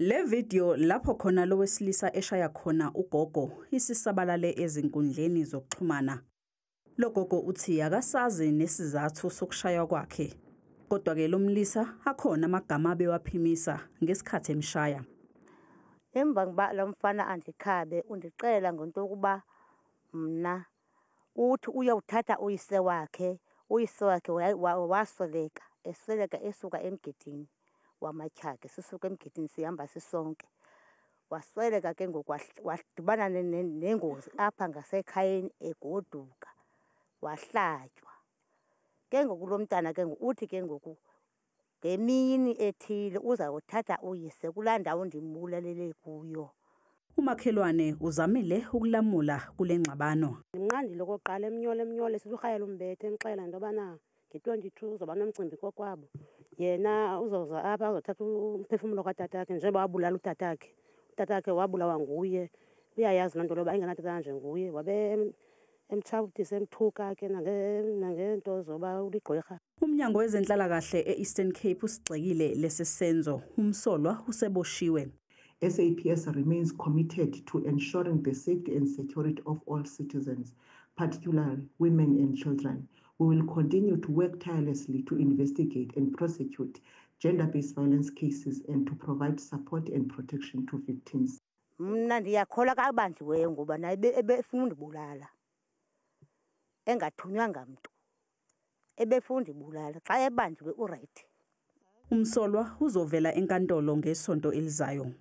Le video lapho khona lo wesilisa eshaya khona ugogo isisabalale ezinkundleni zokuxhumana. Lo gogo uthi akasazi nesizathu sokushaywa kwakhe. Kodwa-ke lo mlisa akhona amagama abewaphimisa ngesikhathi emshaya. Emva kokuba lo mfana andikhabe undixelela ngento yokuba mna uthi uyawuthatha uyise wakhe, uyise wakhe wasweleka, esweleka esuka emgidini wamatyhake, sisuka emgidini sihamba sisonke. Wasweleka ke ngoku wadibana nengozi apha ngasekhayeni egoduka, wahlatywa. Ke ngoku lo mntana ke ngoku uthi ke ngoku ngemini ethile uzawuthatha uyise kulaa ndawo ndimbulalele kuyo. Umakhelwane uzamile ukulamula kule ngxabano. Ndimnqandile okokuqala emnyola emnyola esithi urhayela umbethe emxelela into yobana nge-22 uzoba nomcimbi kokwabo. Yena uzoza apha azothatha umphefumlo katatakhe njengoba wabulala utatakhe. Utatakhe wabulawa nguye. Uyayazi loo nto loba engenatata nje nguye. Wabe emtshabudisa emthuka ke nangeento zoba uligqwirha. Umnyango wezenhlalakahle e-Eastern Cape usigxekile lesi senzo. Umsolwa useboshiwe. SAPS remains committed to ensuring the safety and security of all citizens, particularly women and children. We will continue to work tirelessly to investigate and prosecute gender-based violence cases and to provide support and protection to victims. Mna ndiyakholwa kabanjiweyo ngoba naye ebefuna undibulala. Engathunywanga mntu. Ebefuna undibulala. Xa ebanjiwe urayithi. Umsolwa uzovela enkantolo ngesonto elizayo.